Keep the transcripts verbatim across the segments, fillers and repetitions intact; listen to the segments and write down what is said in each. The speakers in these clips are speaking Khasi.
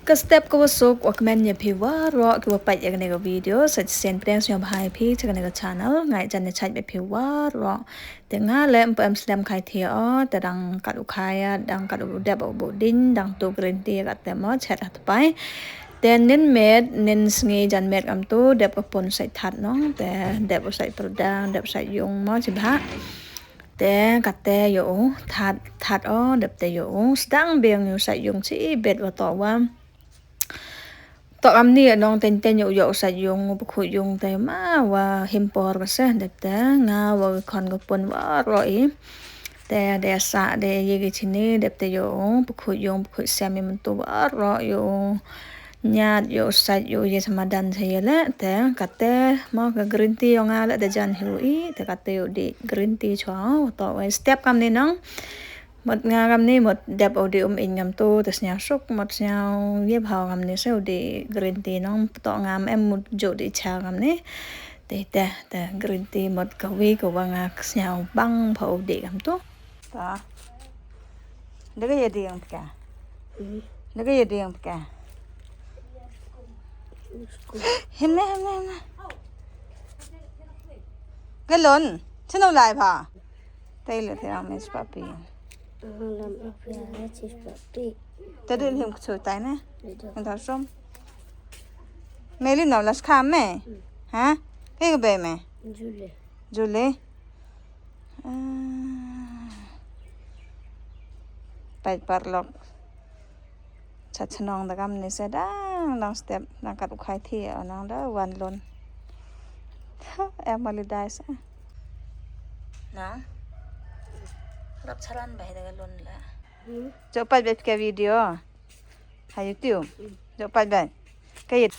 Ka step ka wa suk, wa kmen ïa phi waroh ki wa peit ïa kane ka video, sa shisien pdiang sngewbha ïa phi sha kane ka channel, nga ai jan ïa chait ïa phi waroh. Te nga leh ym pat em slem khai thiah o, te dang kat u khai, dang kat u dep u bud ding, dang tu green tea kat te mo, chet ha tpai. Te nin miet, nin sngi jan miet kam tu, dep ka pun sait that nong, te dep u sait pyrda, dep sait yung mo, chibha. Te kat te ïoh u, that, that o, dep te ïoh u, sdang biang ïoh sait yung chi bet wa to wa. To kam ni nong ten ten ïoh ïoh sait yung, u pkhu yung te ma wa him por ka seh, dep te nga wa khon ka pun waroh i. Te de sa de ye ki chini, dep te ïoh u, pkhu yung, pkhu sem i mentu waroh ïoh u. Ñiat ïoh u sait ïoh u ye samadan sa ye le, te kat te mo ka green tea ïoh nga le de jan hi u i, te kat te ïoh di green tea chwa, to wai step kam ni nong. Mut nga kam ni mut dep u di um in ngam tu, te sñiaw suk, mut sñiaw ye bha kam ni se u di green tea nong, to ngam em mut ju di cha kam ni. Te, te, te green tea mut ka wi ka wa nga sñiaw bang bha u di kam tu. Ta. Daga ye di yang pika. Daga ye di yang pika. Him ne, him ne, him ne. Galon. Chino lai pha. Taylor te ang mes papi. Lam apia chis papi. Ta dil him kchu tai ne. Dil. Ang ta som. Meli no las kha me. Ha? Ke be me. Jule. Jule. Ah. Pait parlok. Cha chnong da kam ni se dang, dang step, dang kat u khai thi, nang da wan lon. Emily dai sa. Nang. Rap chalan bai da lon la. Hmm? Jo pait bai pika video. Ha YouTube. Hmm. Jo pait bai. Kait.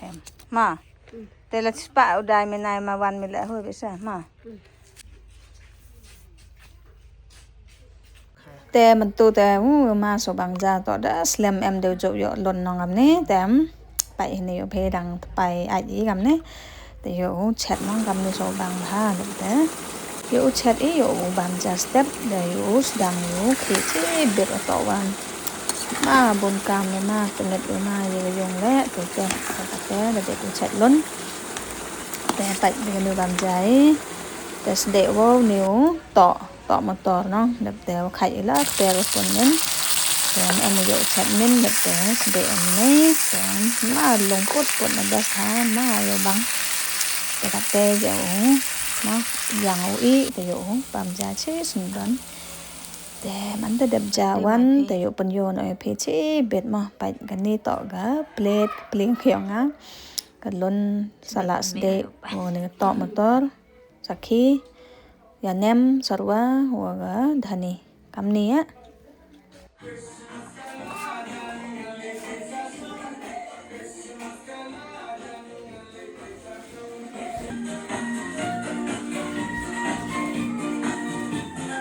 Em. Ma. Hmm. Te la chispa u dai me nai ma wan me la hu bisa ma. Hmm. Te mentu te u ma so bang ja to da slem em de jo yo lon nong am ni te em. Pai ni yo phe dang pai ai i kam ni. Te yo u chet nong kam ni so bang bha ni te. Yo u chet i yo u bam ja step de yo u sdang yo u khi chi bit o to wan. Ma bun kam ni ma tu met u ma yo yung le tu te te te de u chet lon. Te pai de ni bam ja i. Te sde wo ni u to. Tok motor nong, dep te wa khai ila ter pun nin. Te em ïoh chat nin, dep te sdei em ni. Te ma long put put na bas ha, ma ïoh bang. Te ka te ïoh u, ma yang u i, te ïoh u, pam ja chi sendon. Te man te dep ja wan, te ïoh pun ïoh no ïoh phi chi bit ma, pait kani tok ga, plate, pling khiong ha. Ka lun sala sdei, mo ni tok motor. Sakhi, ïa nem, sarwa, wa ga dhani. Kamni ïa.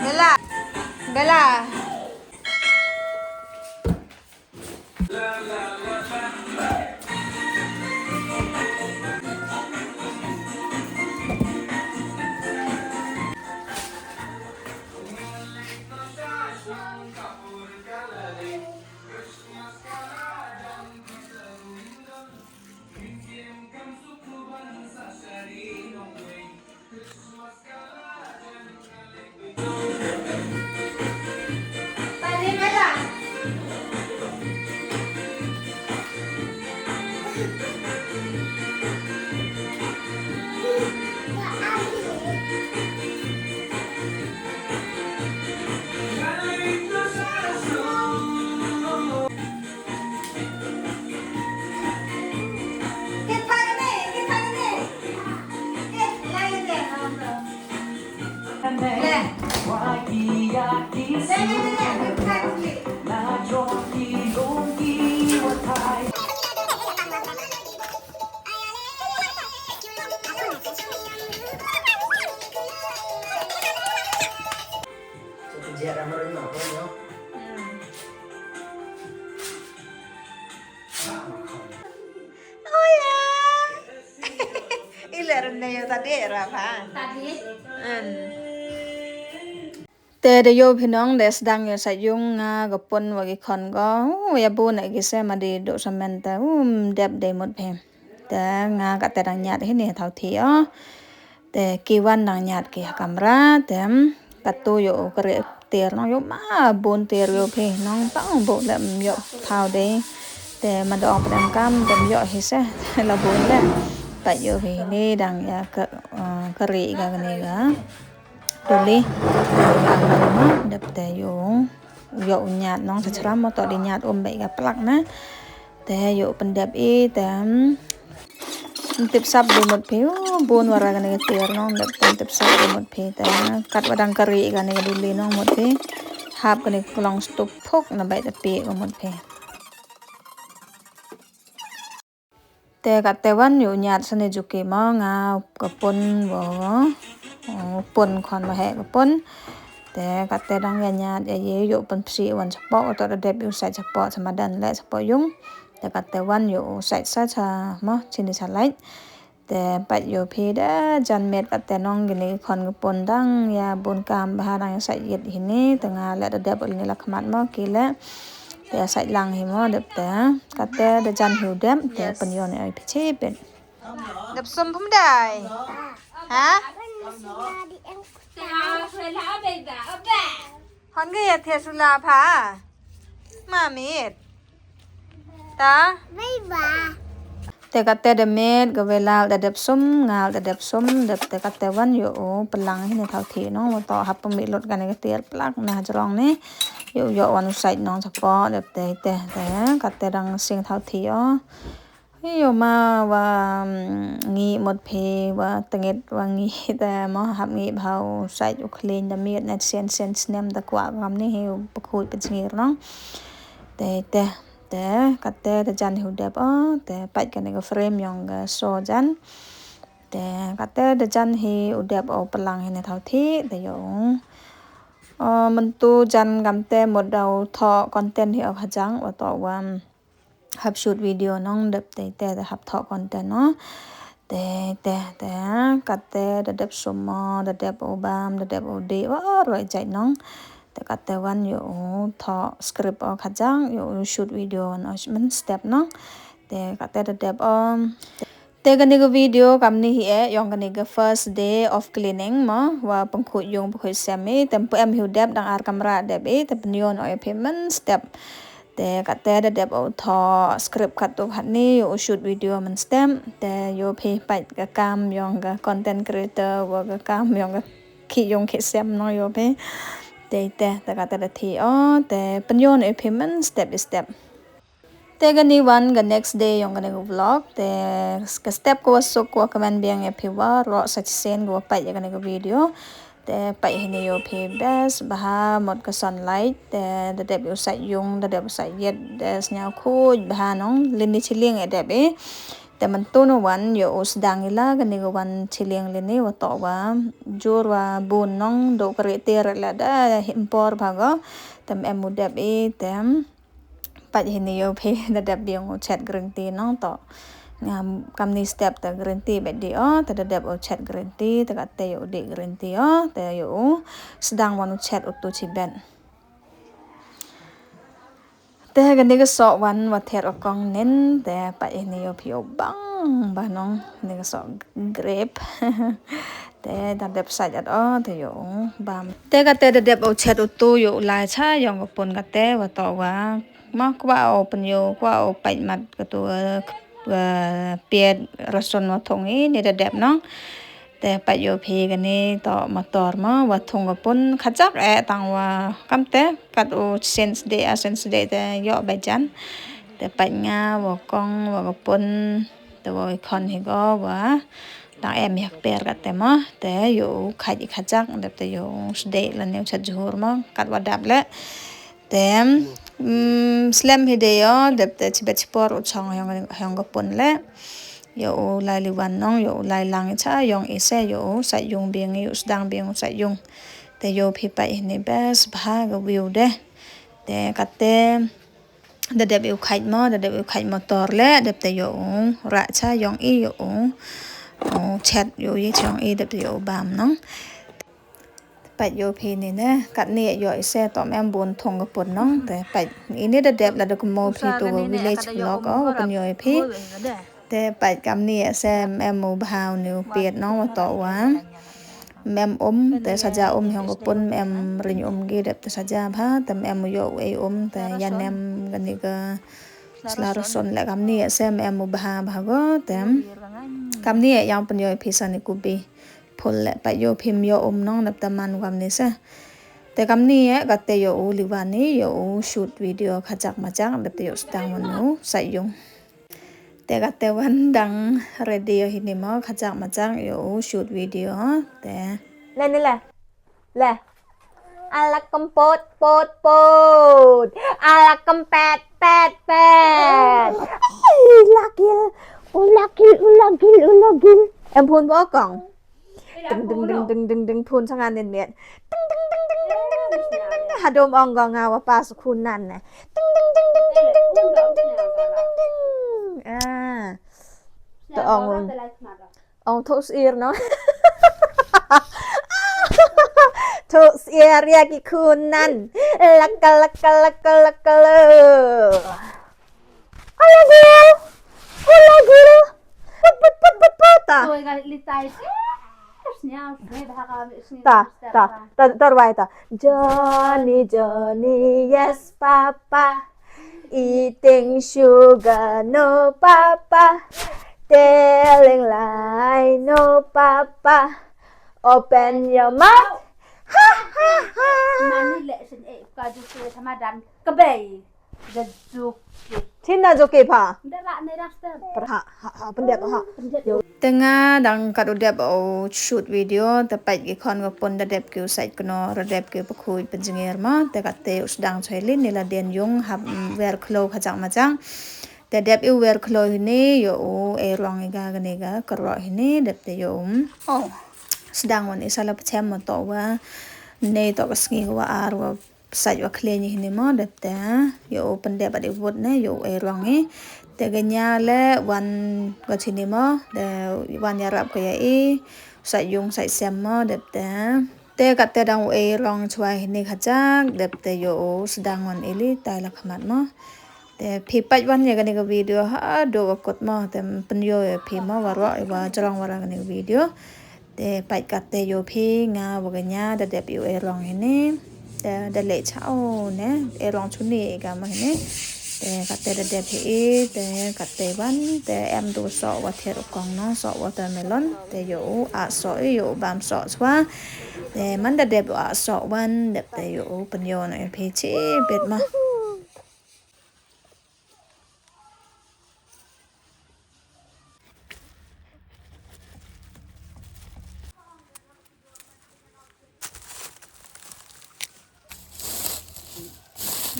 Bella. Bella. Iler ne yo tadi era pa. Tadi. Hmm. Te da ïoh phi nong da sdang ïa sait yung nga ka pun wa ki khon ko. U ya bu na ki se ma di do samen te um dep dei mut phi. Te nga ka te dang ñiat hi ni thaw thi o. Te ki wan dang ñiat ki ha kamra te ka tu ïoh u kari tiar nong ïoh ma bun tiar ïoh phi nong tang bu le ïoh thaw dei. Te ma da ong pdem kam te ïoh hi se la bun le. Pat ïoh phi ni dang ïa ka kari ka ni ka. Duli. Dep te ïoh ïoh ñiat nong sa chram mo to di ñiat um bek ka plak na. Te ïoh pyndep i te tip sap di mut phi bun wara kane ka tiar nong dep te tip sap di mut phi te kat wadang kari kane ka duli nong mut phi hap kane ka klong stup phuk na bai te pi ka mut phi. Te kat te wan ïoh ñiat sane juki ma nga ka pun wo pun khon ma he ka pun. Te kat te dang ïa ñiat ïa ye ïoh pun psi wan chapo to da dep ïoh sait chapo sama dan le chapo yung. Te kat te wan ïoh sait sa cha ma chini sa lait. Te pat ïoh phi da jan met kat te nong gini khon ka pun dang ïa bun kam bha dang ïa sait yit hini te nga le da dep ul ni la khmat ma ki le. Te sait lang hi mo dep te. Kat te da jan hi u dep te pynïoh ni ai phi chi pet. Dep sum phum dai. Ha? Hon ga ya the sula pha. Ma mit. Ta? Bye bye. Te kat te da met ka welal da dep sum ngal da dep sum dep te kat te wan ïoh u pynlang hi ni thaw thi nong wa to hap pynmih lut kane ka tiar plak na jrong ni. Ïoh ïoh wan u sait nong chapo dep te te te kat te dang sing thaw thi o. Ïoh ma wa ngi mut phi wa tengit wa ngi te mo hap ngi bha u sait u khlin da met na sen sen snem da kwah ngam ni hi u pakhuid ka jingir nong. Te te te kat te te jan hi u dep o te pait kane ka frame yong ka so jan. Te kat te te jan hi u dep o pynlang hi ne thaw thi te yong. Myntu jan ngam te mut da u tho content hi o khajang wa to wa hap shoot video nong dep te te da hap tho content no. Te te te kat te da dep sumo da dep u bam da dep u di wa roi jai nong. Te kat te wan ïoh u tho script o khajang ïoh u shoot video no men step nong. Te kat te da dep om. Te kane ka video kam ni hi e yong kane ka first day of cleaning mo wa pengkhuid yung pengkhuid sem i te mpu em hi u dep dang ar kamra dep i te pynïoh no ïa phi men step. Te kat te da dep u tho script kat tu kat ni u shoot video men step. Te ïoh phi pait ka kam yong ka content creator wa ka kam yong ka khi yung khi sem no ïoh phi. Te te te kat te da thi o te pynïoh no ïa phi men step by step. Te kani wan ka next day yong kane ka vlog te ka step ko wa suk ko wa kmen biang ïa phi wa ro sa chisien ko wa pait ïa kane ka video. Te pait hini ïoh phi best bha mot ka sunlight te da dep ïoh sait yung da dep ïoh sait yet da sñiaw khuid bha nong lini chiliang ïa dep i. Te myntu no wan ïoh u sdang ila kani ka wan chiliang lini wa to wa jur wa bun nong do kari tir la da himpor bha go. Tem em u dep i tem. Pait hini ïoh phi da dep biang u chet green tea nong to. Ngam kam ni step ta green tea bet di o ta da dep u chet green tea ta ka te ïoh di green tea o ta ïoh u sdang wan u chet u tu chi bet. Te kani ka sok wan wa ther o kong nin te pait hini ïoh phi u bang ba nong ni ka sok grape. Te da dep sait at o te ïoh u bam. Te ka te da dep u chet u tu ïoh u lai cha yong ka pun ka te wa to wa. Ma kwah o pynïoh kwah o pait mat ka tu piat rasun wa thong i ni da dep nong. Te pait ïoh phi kani to motor ma wa thong ka pun khajak e tang wa kam te kat u sense de a sense de te ïoh bai jan. Te pait nga wa kong wa ka pun te wa khon hi go wa. Tang em yak per kat te ma te ïoh u khaj i khajak dep te ïoh u sdei la neu chat juhur ma kat wa dap le. Te slem hi de ïoh dep te chibet chipor u chong hyong ka pun le. Ïoh u lai liwan nong ïoh u lai lang i cha yong i se ïoh u sait yung biang i u sdang biang u sait yung. Te ïoh phi pait hini best bha ka view de. Te kat te da dep ïoh u khaj mo da dep ïoh u khaj motor le dep te ïoh u ra cha yong i ïoh u chet ïoh u ye cha yong i dep te ïoh u bam nong. Peit ïoh phi ni ne, katne ïoh i se to em bun thong ka pun nong, te peit ini da dep la da kemo phi to village vlog o, pynïoh ïoh phi. Te peit kamni se em u bha u ni u piet nong wa to wa. Em um, te saja um hiong ka pun em ring um gi dep te saja bha, te em u ïoh ei um, te ïa nem kani ka sla roson le kamni se em u bha bha go, te kamni ïa pynïoh ïoh phi sa ni kubi. Phul le peit ïoh phim ïoh um nong dep te man kam ni se. Te kamni eh kate ïoh u liwan ni ïoh u shoot video khajak majak dep te ïoh sdang wan u sa yung. Te kate wan dang ready ïoh hini mo khajak majak ïoh u shoot video te. Le ni le. Le. Ala kempot pot pot. Ala kempet pet pet. Ai, lakil. Ulakil ulakil ulakil. Em phun bokong. Ding ding ding ding ding ding phun sa ngan nin miet. Ding ding ding ding ding ding ding ding ding. Hadom ong gong nga wa pas khunan ne. Ding ding ding ding ding ding ding ding ding ding ding ding. Ah. To ong. Ong thos ir no. Thos ir ya ki khunan. Lakal lakal lakal lakal. Ala gil. Ala gil. Put put put put put ta. Oi gal litai. Ta ta ta ta wai ta. Johnny Johnny yes papa. Eating sugar no papa. Telling lie no papa. Open your mouth. Ha ha ha. Mani le sin e ka ju se thamadan. Ka bei. Tina joke pha. Perha ha ha pendek ha. Te nga dang kat u dep u shoot video te pait ki khon ka pun da dep ki u sait kno ra dep ki u pakhuj penjingir ma te kat te u sdang choi lin ni la den yung hap wer khlo khajak majang. Te dep i wer khlo hini yo u e rong i ga gane ga kro hini dep te yo um. Oh. Sdang wan i sala pachem ma to wa ne to ka sngi wa ar wa Psait wa khlei ni hini mo dep te. Yo u pendep adi wut ne yo u e rong i. Te ganya le wan ga chini mo de wan yarap ka ya i. Sait yung sait sem mo dep te. Te kat te dang u e rong chwa hini khajak dep te yo u sdang wan ili tai la khamat mo. Te phi pait wan ya gani ka video ha do wa kut mo te pynyo ya phi mo wa ro wa jrong wa ra gani ka video. Te pait kat te yo phi nga wa ganya da dep yu e rong hini. Te da le cha o ne e rong chuni ga ma hini. Te kat te da dep hi te kat te wan te em du so wa thier u kong no so watermelon te yo u a so yo u bam so chwa. Te man da dep u a so wan dep te yo u pynyo no e phi chi bit ma.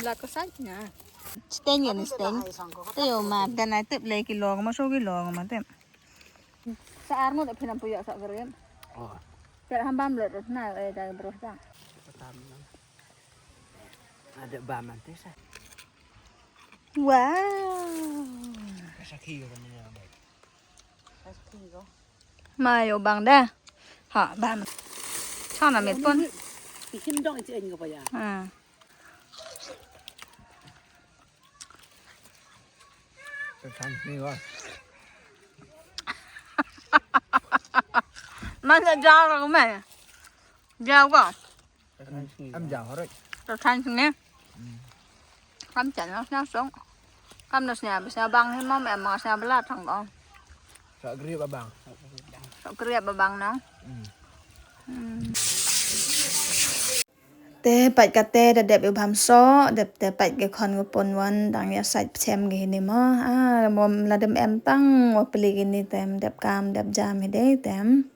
La ko sa nya. Steng ya ni steng. Te yo ma dan ai tip le ki long ma so ki long ma tip. Sa ar mo da phi nam pu ya sa gre. Oh. Ter ham bam le na e da bro sa. Ada bam nanti sa. Wow. Sakhi ko ni. Sakhi ko. Ma yo bang da. Ha bam. Chana met pun. Isin dong isin ko pa ya. Ha. Sa than ni wa. Mana jauh aku mai. Jauh ko. Em jauh hoi. Sa than ni. Kam chan na song. Kam na snya bes na bang hi mam em ma snya bela thang ko. Sa griep abang. Sa griep abang no. Hmm. Te pait kate da dep yu bam so dep te pait ke khon ke pon wan dang ya sait pchem ke hini mo. Ah mo la dem em tang wa peli ke ni tem dep kam dep jam hi dei tem.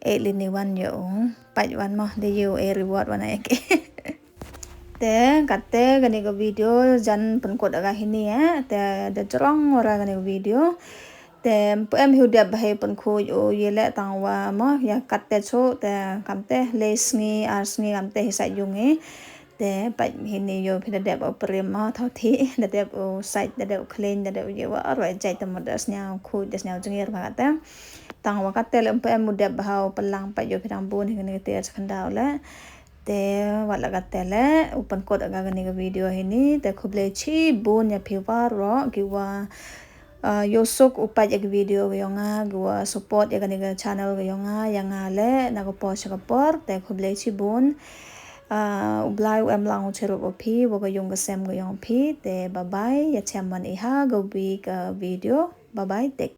E li ni wan yo pait wan mo de yu e reward wan ai ke. Te kate kani ka video jan penkut aga hini eh te da jrong ora kani ka video. Te pu em hiu dep ba hei pun khuid u ye le tang wa mo ya kat te chu te kam te le sngi ar sngi kam te hi sa yung i. Te pait hini yo phi da dep u prim mo thau thi da dep u sait da dep u clean da dep u ye wa ar wa jait te mo da sniaw khuid da sniaw jingir ma kat te. Tang wa kate le umpa em u dep bha u pynlang pat ïoh phi dang bun hi kane ka tiar sa khyndaw le. Te wat la kate le u pynkut aga kane ka video hi ni. Te khublei chi bun ïa phi waroh ki wa uh, ïoh suk u pat ïa ka video ka yong nga, ki wa support ïa kane ka channel ka yong nga, ïa nga le na ka por sha ka por. Te khublei chi bun. Uh, u Blai u em lang u chirup u phi wa ka yung ka sem ka yong phi. Te bye bye, ïa chem man i ha ka wi ka video. Bye bye, take